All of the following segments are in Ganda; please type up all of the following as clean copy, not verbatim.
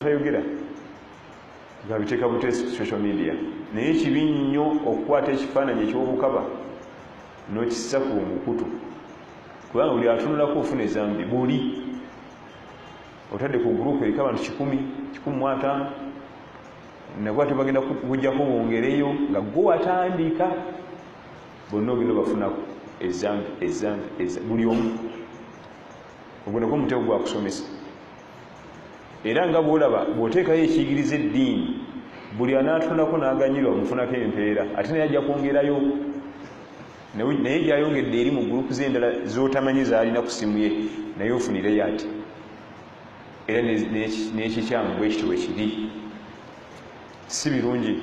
Tayogera ngabiteeka buteesi ku social media. Naye kibi nnyo okukwata ekifaananyi ekyobukaba n'okissa ku mukutu, kubanga buli atunulako ofuna ezambi. Buli otadde ku gurupu eriko abantu 100, 150, nabwo ate bagenda kujjako bongereyo nga gwe watandika, bonna ogenda obafunako ezambi, ezambi, buli omu. Ogwo nagwo omutego gwakusomesa. Era nga bwolaba bw'oteekayo ekiyigiriza eddiini, buli anaatunulako n'aganyirwa omufunako empeera, ate naye ajja kwongerayo, naye gyayongedde eri mu gurupu z'endala z'otamanyi z'alina ku simu ye, naye ofunireyo ati. Era n'ekikyamu bwe kityo bwe kiri. Si birungi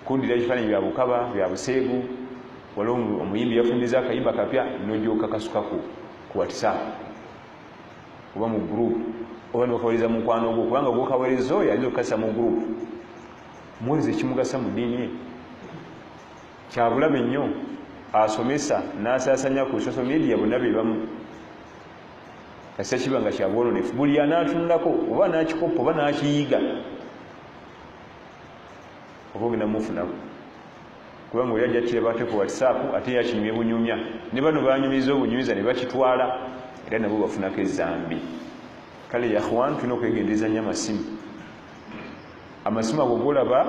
kuddira ebifaananyi bya bukaba, bya buseegu. Waliwo omuyimbi yafulumiza akayimba kapya, n'ojja okakasuka ku WhatsApp oba mu gurupu, oba nokawereza mukwano gwo, kubanga gwokawereza oyo ayinza okukasa mu gurupu. Muwereza ekimugasa mu ddiini ye. Kyabulabe nnyo asomesa n'asaasanya ku social media, bonna be bamu. Kasita kiba nga kyabwononefu, buli anaatunulako oba n'akikopa oba n'akiyiga, oba ogenda mufunako, kubanga oli ajja kiraba ate ku WhatsApp, ate yakinyumya bunyumya ne bano banyumiza obunyumiza ne bakitwala, era nabo bafunako ezambi. Kale yakhwan, tulina okwegendereza nnyo amasimu. Amasimu ago golaba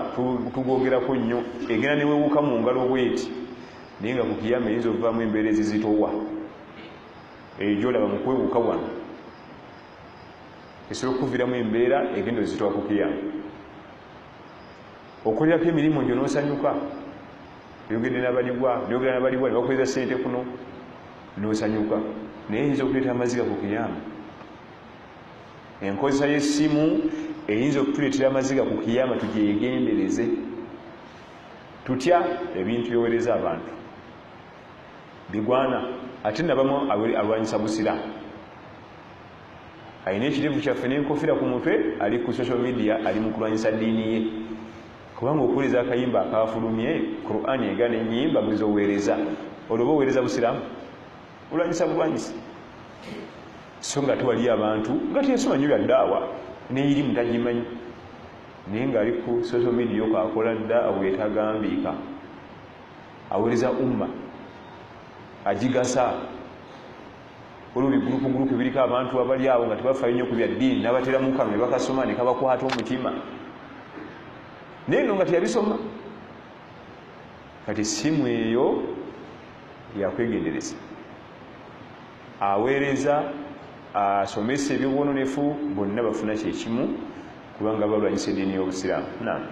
tugogerako nnyo, egenda newewuka mu ngalo bweti, naye nga ku kiyama eyinza okuvaamu embeera ezizitowa. Eyo gyolaba mu kwewuka wano esobola okukuviramu embeera egenda ozitowa ku kiyama. Okolerako emirimu gyo n'osanyuka, oyogedde n'abaligwa, noyogera n'abaligwa ne bakuweereza ssente kuno n'osanyuka, naye eyinza okuleeta amaziga ku kiyama. Enkozesa y'essimu eyinza okutuleetera amaziga ku kiyama, tugyegendereze. Tutya ebintu byoweereza abantu bigwana, ate nabamu alwanyisa busiraamu, alina ekirevu kyaffe n'enkofira ku mutwe, ali ku social media, ali mu kulwanyisa ddiini ye, kubanga okuweereza akayimba akafulumye, Qur'ani egaana ennyimba gwezoweereza, olwo oba oweereza busiraamu, olwanyisa bulwanyisa. So nga tewali abantu nga teyasoma nnyo bya ddaawa, n'erimu tagimanyi, naye ng'ali ku social media okwo akola ddaawa etagambiika, aweereza umma, agigasa. Waliwo bigurupu gurupu biriko abantu abali awo nga tebafaayo nnyo ku bya ddiini, n'abateramu kano ne bakasoma ne kabakwata omutima, naye nno nga teyabisoma. Kati essimu eyo yakwegendereza, aweereza, asomesa ebyobwononefu, bonna bafuna kyekimu, kubanga balwanyisa eddiini y'obusiraamu. Naam.